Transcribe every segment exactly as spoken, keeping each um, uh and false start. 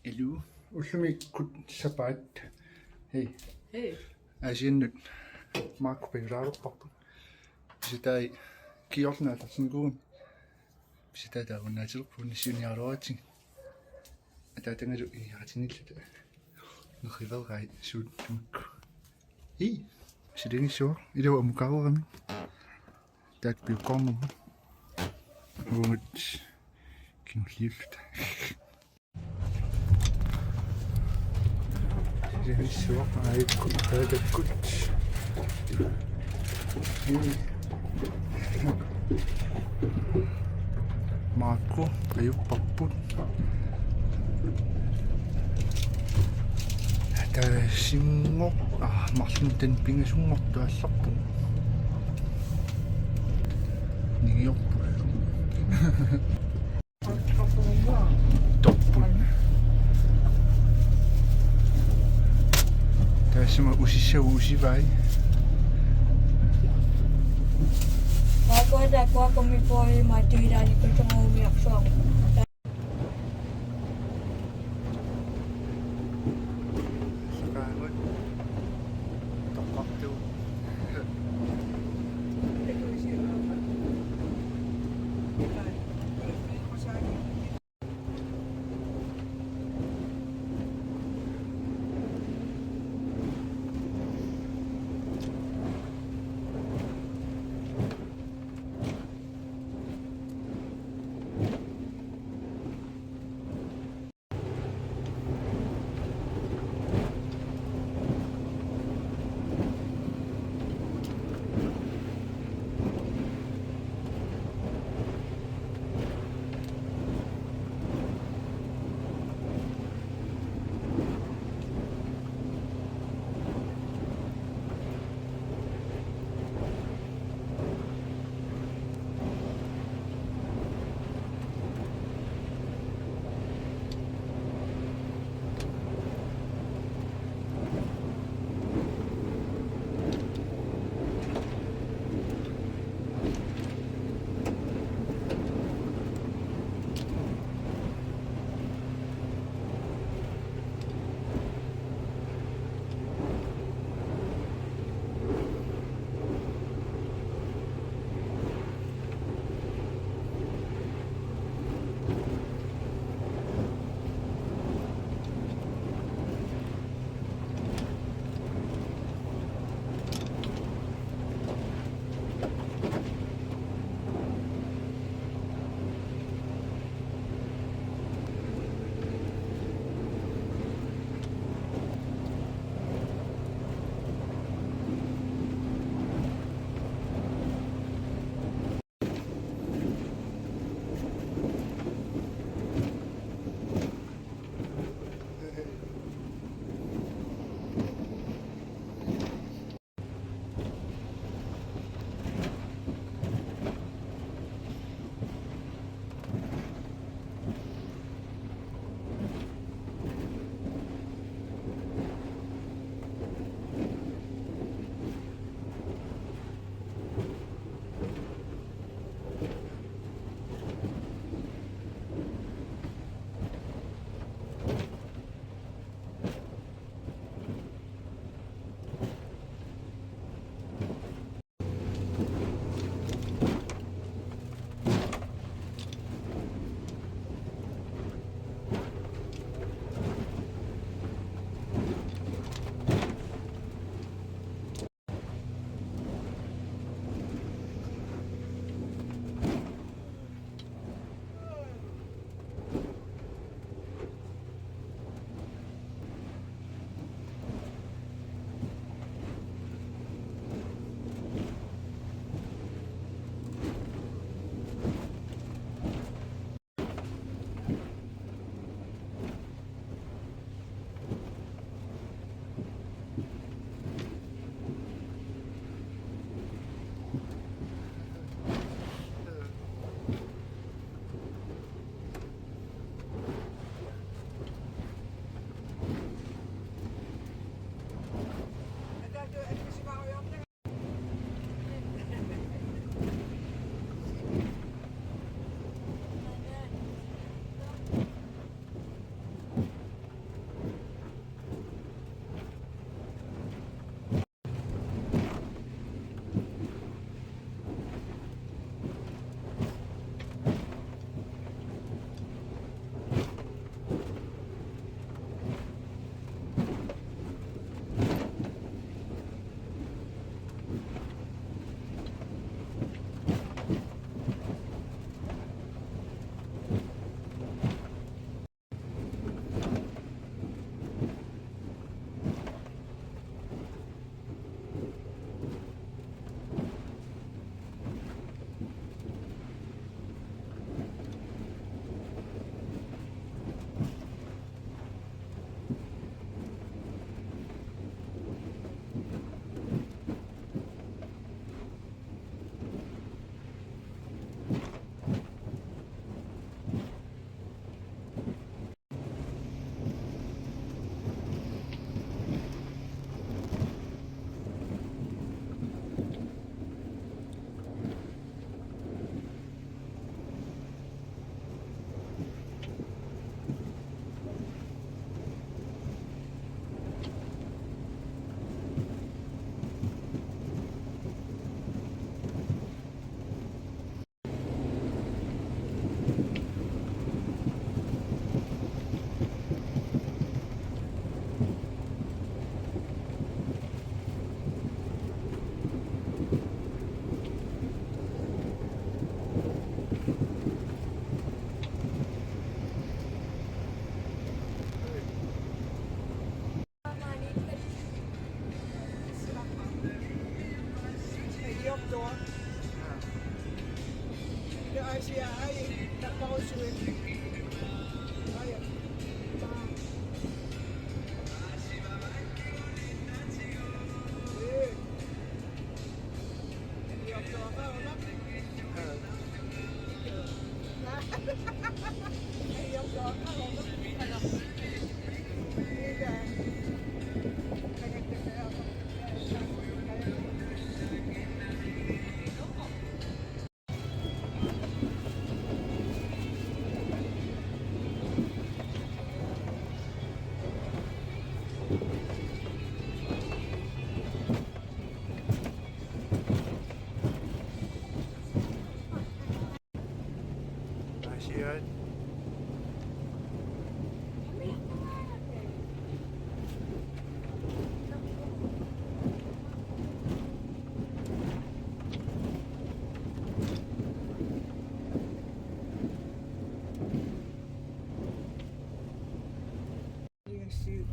Hello. Ullumikkut sapaat. Hej. Hej. Aasiannut Marco pajulaalerparput. Pisitai kiorna atorsinikuugami. Pisitai taava unnaatilerpugut nassiuniaraluaratsigu. Ataatangalu iiatinilluta. Nerriveerai suut tamakku. Hej. Silingissuaq ilu amukareerami. Taakku piukkuarnermut. Uungat kingulliulluta. Silingissuaq aajukkut taatakkut. Marco ajupparput. Taasinngor, ah, marlunten pingasunngortuallarput. Ningiorput. Torput. Taassuma usissagu usivai. Marco, taakku akornanni puui maattuilaani kutungumiarsuaq. Saqaagut. Toqqartugut.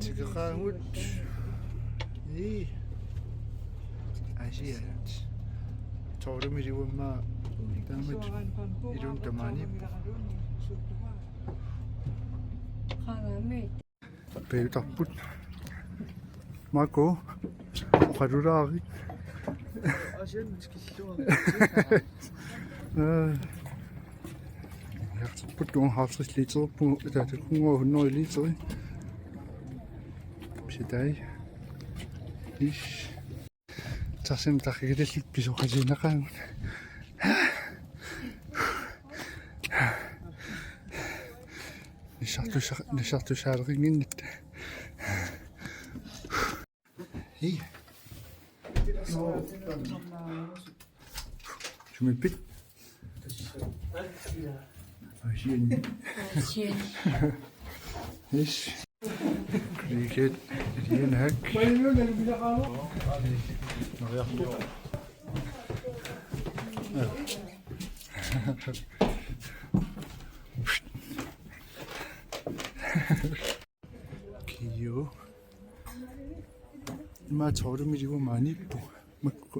Tikeqaagut. Ii. Asiat. Tolvimili uammaa taamatut iluanut tamaaniippoq. Pajutarput. Maku. Oqalulaarit. Aa. Ijartorput tuun halvtreds liter på, der det kun hundrede liter. Så der. Ish. Tassa taqigatillit pisoqatigineqaagut. Nissartussa-, nissartussaaleqinnginnatta. Hej. Sumiippit? Asian. Asian. Yes. Cricket. Asian hack. Noriartuq. Kio. Ima tolvimili uammaaniippoq. Makku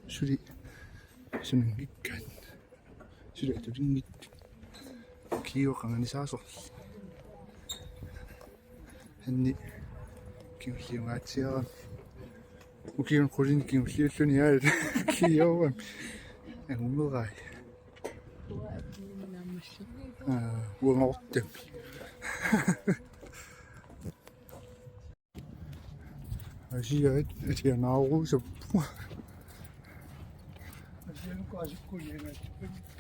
suli sunanngikkaat. Suli atulinngitsoq. Kio qanganisaasoq. Anni kingulliungaatsiarami. Ukiuni qulinik kingulliulluni aat. Kio. Angumerai. Aa, uangaortami. Asiat, asianaaruusappu.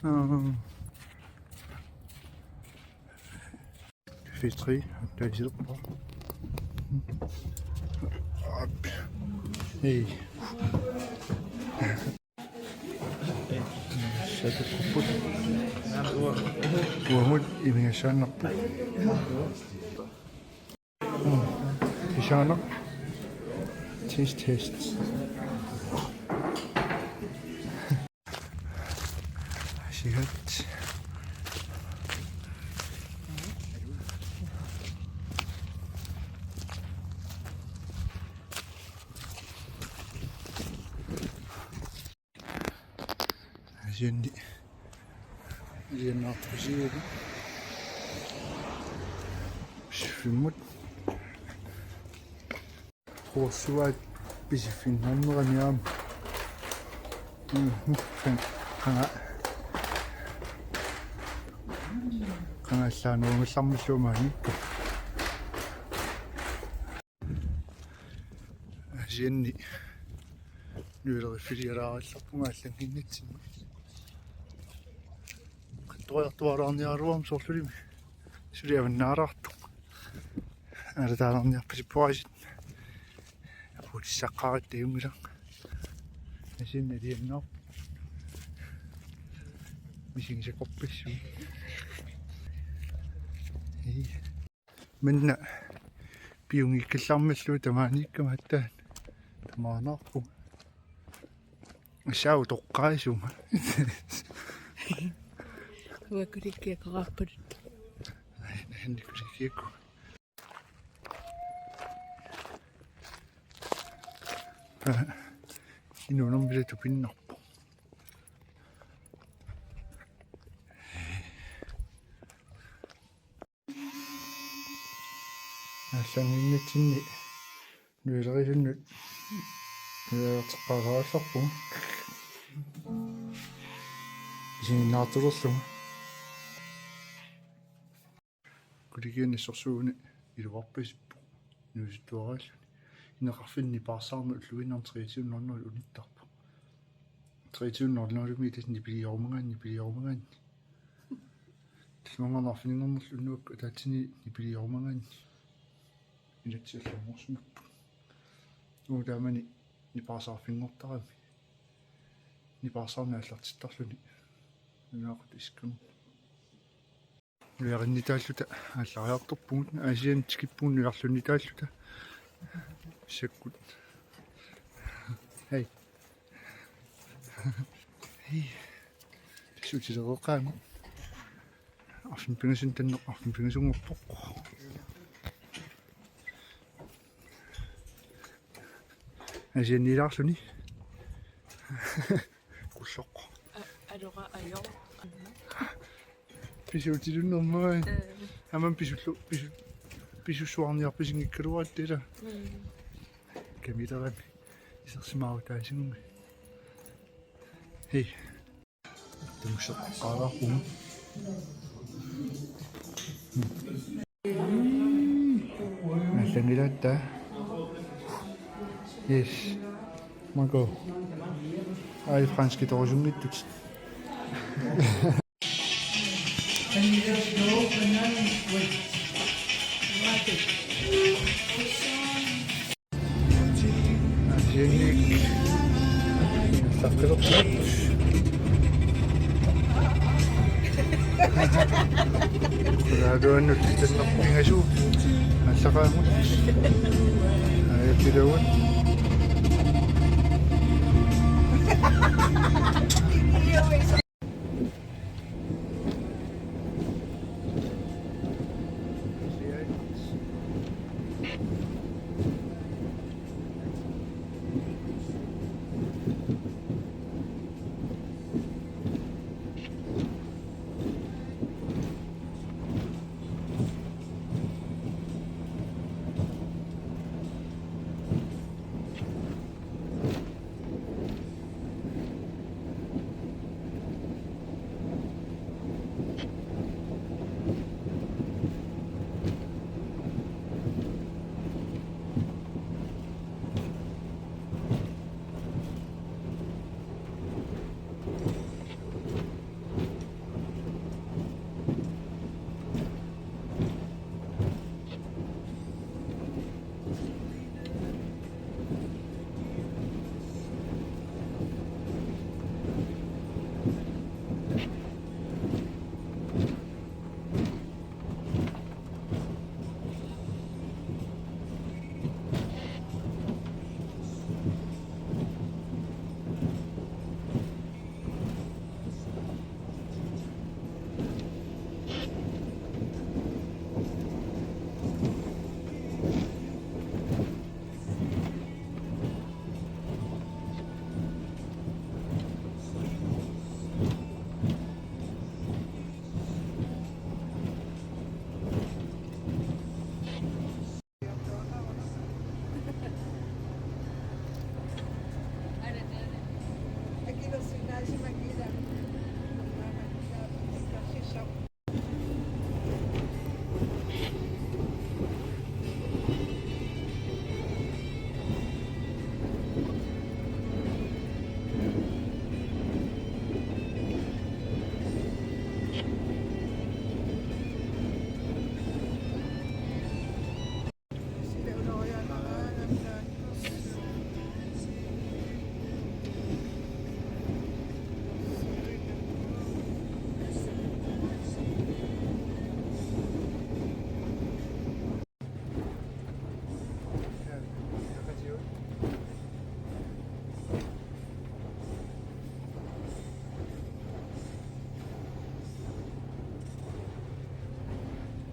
Aa. Fitri, taisilerpa. Hej. Satukkupput. Uagut imigassaannarput. Mm. Sisaanaq. Test, test. Sihat. Asianni. Asiannaartusiugu. Sifimmut. Quorsuaat pisiffinnarnerani aamma. Mhm. Qanga-, qanga-, qangallaanerugallarmallugu maaniippoq. Asianni nuileriffilialaarallarpunga allannginnatsinni. Qattoriartuaalaarniaraluarmat soorlulimi suli avannaalaartoq. Aalataalaarniarpasippoq aasiit. Apuutissaqqaaratta ajunngilaq. Asianni aliannaarpoq. Misigisakorpassuit. Ii. Manna piunngikkallarmallugu tamaaniikkama aatsaat. Tamaanaarpunga. Assut toqqaasuma. Uanga kulikkiakkoqarput. Ai, naanni kulikkiakku. Aa, inuunermik tupinnarpoq. Allannginnatsinni nuilerisunnut nuilerteqqaalaarallarpunga. Isiginnaartulerlunga. Kulikiani sorsuuni iluarpasippoq nuisuttuaraalluni. Ineqarfinni nipaarsaarneq ulluinnarni treogtyve nul nul unittarpoq. Treogtyve nul nul-imi tassa nipiliorumagaanni, nipiliorumagaanni. Tassa maanngarnermut arfininngornerlu unnuap ataatsimi nipiliorumagaanni. Inatsit allanngorsimapput. Uagut taamani nipaarsaarfinngortarami. Nipaarsaarneq aallartittarluni. Nunaqqat isikkamut. Nuiarinnitaalluta aallariartorpugut, Aasianni tikippugut nuiarlunnitaalluta. Massakkut. Hej. Hej. Tassa utilereqqaagut. Arfineq-pingasunut tanneq arfineq-pingasunngorpoq. Asiannilaarluni. Qulloq. Alora ajo. Pisuutilunnermut. Aamma pisullu pisu-, pisussuarniarpisinngikkaluaratta ila. Kamilerami isersimaarutaasinngi. Hej. Tumuseqqaarpunga. Nallanngilaatta. Yes. Mako. Ai, franskitorusunngitsutit. Asiannik. Saffilerput. Qulaaluannut tannerpingasu. Assaqaamut. Ajapilagut.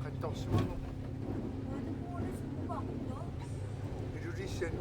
Qattorsimaneq. Ilulissani.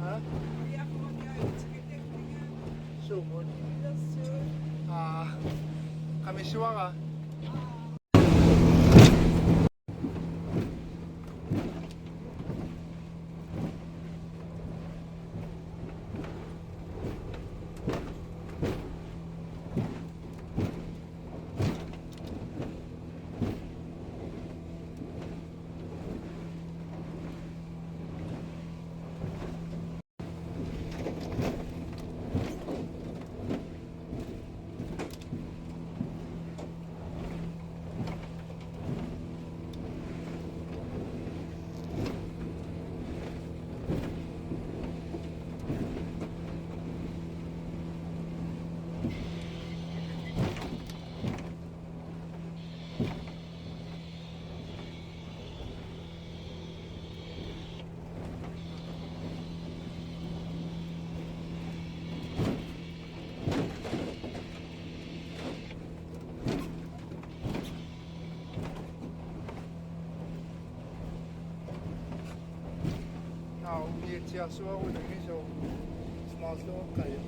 Aa? Sumut? Aa, qamissavara. Aa, umiatsiarsuarunangi soo smartloaqqaja.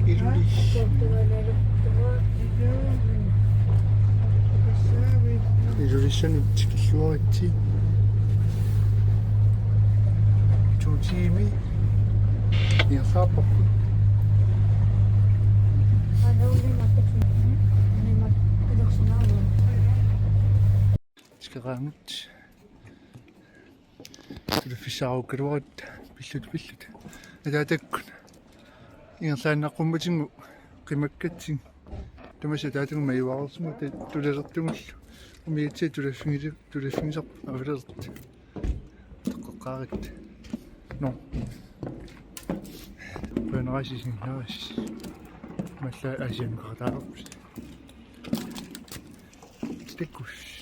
Ilulissani. Ilulissani tikilluaritsi. To tiimi. Ingerlaarparput. Tikeraangat. Tulaffissaarukkaluarutta pilluta pilluta. Ataatakkut ingerlaannaqqummatigut qimakkatsigit. Tamassi ataatakka majuareersimavoq, ta-, tulalertugullu. Umiatsiaq tulaffigili-, tulaffigisarput avalerluta. Toqqaqqaaratta. Nå. Qujanarsi isiginnaarassi. Imaallaat Aasiannukartaalerpusi. Takuss.